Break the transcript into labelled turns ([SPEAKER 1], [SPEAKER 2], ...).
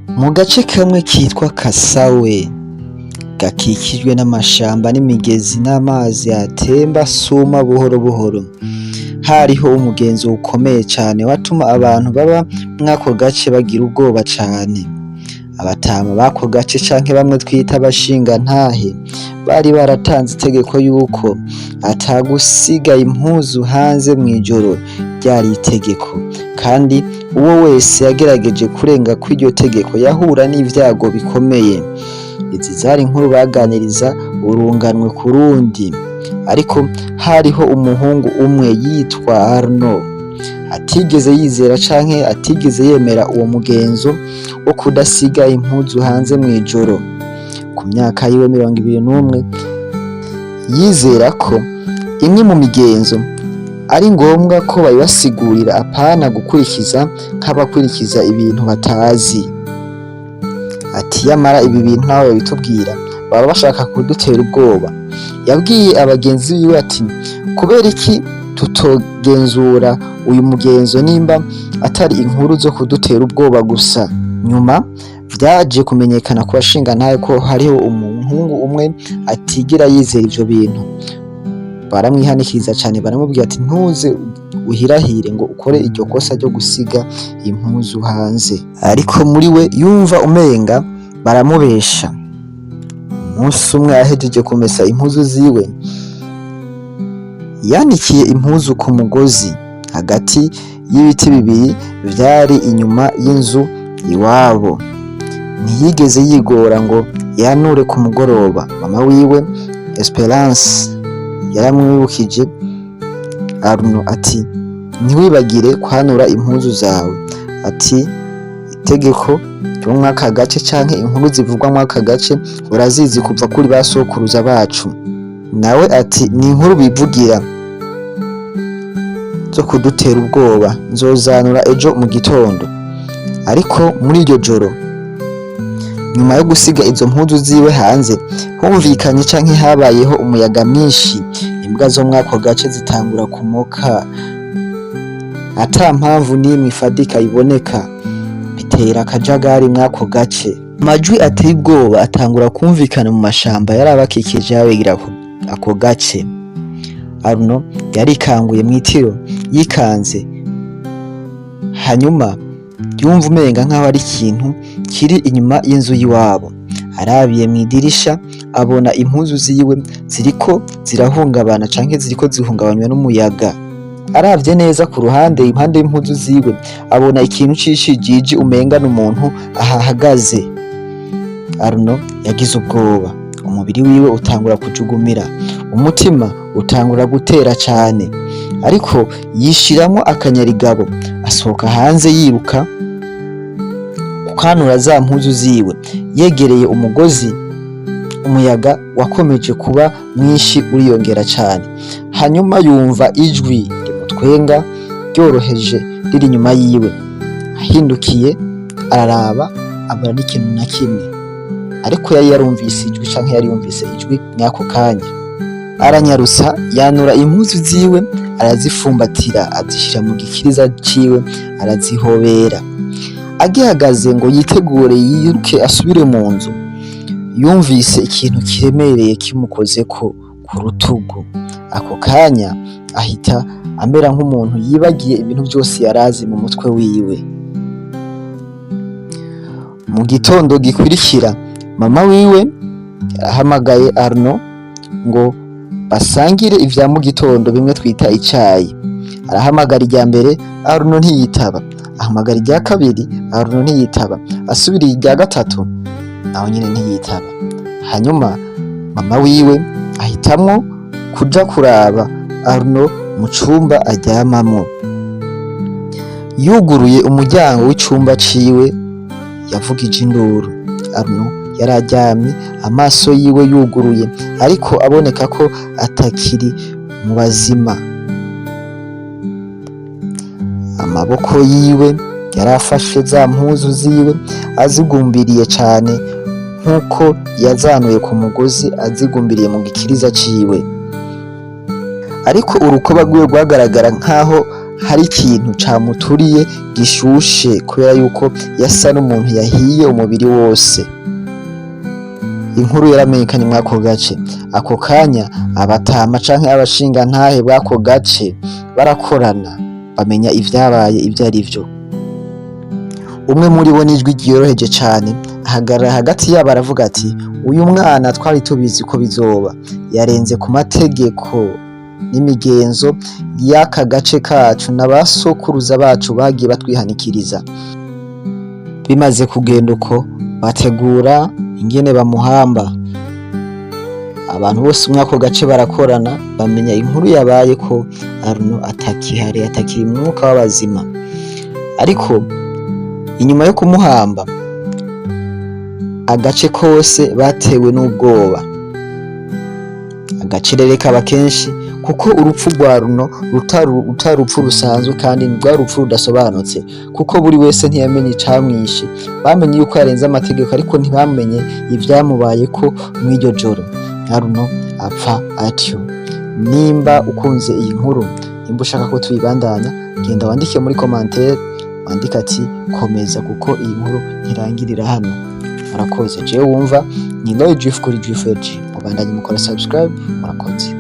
[SPEAKER 1] Mu gace kamwe kitwa Kasawe gakikijwe n'amashamba n'imigezi n'amazi atemba asuma buhoro buhoro, hariho umugenzo ukomeye cane watuma abantu baba mwako gace bagira ubwoba cane. Abatama b'ako gace canke bamwe twita abashingantahe bari baratanze itegeko yuko atagusiga impuzu hanze mw'ijoro ryari itegeko, kandi uwo wese yagerageje kurenga kw'iryo tegeko yahura n'ivyago bikomeye. Izi zari inkuru baganiriza urunganwe ku rundi, ariko hariho umuhungu umwe yitwa Arno atigeze yizera canke atigeze yemera uwo mugenzo wo kudasiga impuzu hanze mw'ijoro. Ku myaka yiwe 21 yizera ko imwe mu migenzo ari ngombwa ko bayibasigurira, apana gukurikiza nk'abakurikiza ibintu batazi. Ati: "Yamara ibi bintu nabo babitubwira baba bashaka kudutera ubwoba." Yabwiye abagenzi biwe ati: "Kubera iki tutogenzura uyu mugenzo nimba atari inkuru zo kudutera ubwoba gusa?" Nyuma vyaje kumenyekana ku bashingantahe ko hariho umuhungu umwe atigera yizera ivyo bintu. Baramwihanikiriza cane, baramubwira ati: "Ntuze uhirahire ngo ukore iryo kosa ryo gusiga impuzu hanze." Ariko muri we yumva umenga baramubesha. Umunsi umwe ahejeje kumesa impuzu ziwe, yanikiye impuzu ku mugozi hagati y'ibiti bibiri vyari inyuma y'inzu iwabo. Ntiyigeze yigora ngo yanure ku mugoroba. Mama wiwe Esperance yaramwibukije Arno ati: "Ntiwibagire kwanura impuzu zawe." Ati: "Itegeko ryo mw'aka gace canke inkuru zivugwa mw'aka gace urazizi kuva kuri ba sokuruza bacu." Nawe ati: "Ni inkuru bivugira zo kudutera ubwoba, nzozanura ejo mu gitondo." Ariko muri iryo joro, nyuma yo gusiga izo mpuzu ziwe hanze, humvikanye canke habayeho umuyaga mwinshi, imbwa zo mw'ako gace zitangura kumoka ata mpamvu n'imwe ifadika iboneka, bitera akajagari mw'ako gace. Amajwi ateye ubwoba atangura kumvikana mu mashamba yari abakikije abegera ako gace. Arno yarikanguye mw'itiro yikanze, hanyuma yumva umenga nk'aho ari ikintu kiri inyuma y'inzu y'iwabo. Arabiye mw'idirisha abona impuzu ziwe ziriko zirahungabana canke ziriko zihungabanywa n'umuyaga. Aravye neza ku ruhande, impande y'impuzu ziwe, abona ikintu c'icijiji, umenga n'umuntu ahahagaze. Arno yagize ubwoba, umubiri wiwe utangura kujugumira, umutima utangura gutera cane, ariko yishiramwo akanyarigabo, asohoka hanze yiruka kukanura za mpuzu ziwe. Yegereye umugozi, umuyaga wakomeje kuba mwinshi uriyongera cane. Hanyuma yumva ijwi rimutwenga ryoroheje riri inyuma yiwe. Ahindukiye araraba, abura n'ikintu na kimwe, ariko yari yarumvise ijwi canke yari yumvise ijwi mw'ako kanya. Aranyarutsa yanura impuzu ziwe, arazifumbatira, azishira mu gikiriza ciwe, arazihobera. Agihagaze ngo yitegure yiruke asubire mu nzu, yumvise ikintu kiremereye kimukozeko ku rutugu. Ako kanya ahita amera nk'umuntu yibagiye ibintu vyose yarazi mu mutwe wiwe. Mu gitondo gikurikira, mama wiwe yarahamagaye Arno ngo basangire ivya mu gitondo, bimwe twita icayi. Arahamagara irya mbere, Arno ntiyitaba. Ahamagara irya kabiri, Arno ntiyitaba. Asubiriye irya gatatu, naho nyene ntiyitaba. Hanyuma mama wiwe ahitamwo kuja kuraba Arno mu cumba aryamamwo. Yuguruye umuryango w'icumba ciwe, yavugije induru. Arno yari aryamye, amaso yiwe yuguruye, ariko aboneka ko atakiri mu bazima. Amaboko yiwe yarafashe za mpuzu ziwe azigumbiriye cane nk'uko yazanuye ku mugozi, azigumbiriye mu gikiriza ciwe, ariko urukoba rwiwe rwagaragara nk'aho hari ikintu camuturiye gishushe, kubera yuko yasa n'umuntu yahiye umubiri wose. Inkuru yaramenyekanye mw'ako gace. Ako kanya abatama canke abashingantahe b'ako gace barakorana, bamenya ivyabaye ivyo ari vyo. Umwe muri bo, n'ijwi ryoroheje cane, ahagarara hagati yabo, aravuga ati: "Uyu mwana twari tubizi ko bizoba. Yarenze ku mategeko n'imigenzo y'aka gace kacu na ba sokuruza bacu bagiye batwihanikiriza." Bimaze kugenda uko, bategura ingene bamuhamba. Abantu bose mw'ako gace barakorana, bamenya inkuru yabaye, ko Arno atakihari, atakiri mu mwuka w'abazima. Ariko inyuma yo kumuhamba, agace kose batewe n'ubwoba, agacerere kaba kenshi, kuko urupfu rwa Runo rutari urupfu rusanzwe, kandi rwari urupfu rudasobanutse, kuko buri wese ntiyamenye icamwishe. Bamenye yuko yarenze amategeko, ariko ntibamenye ivyamubayeko mw'iryo joro. Aruno apfa atyo. Nimba ukunze iyi nkuru, nimba ushaka ko tuyibandanya, genda wandike muri commentaire, wandike ati "komeza", kuko iyi nkuru ntirangirira hano. Murakoze. Jewe wumva ni Roy Drift kuri Drift G. Mubandanye mukora subscribe. Murakoze.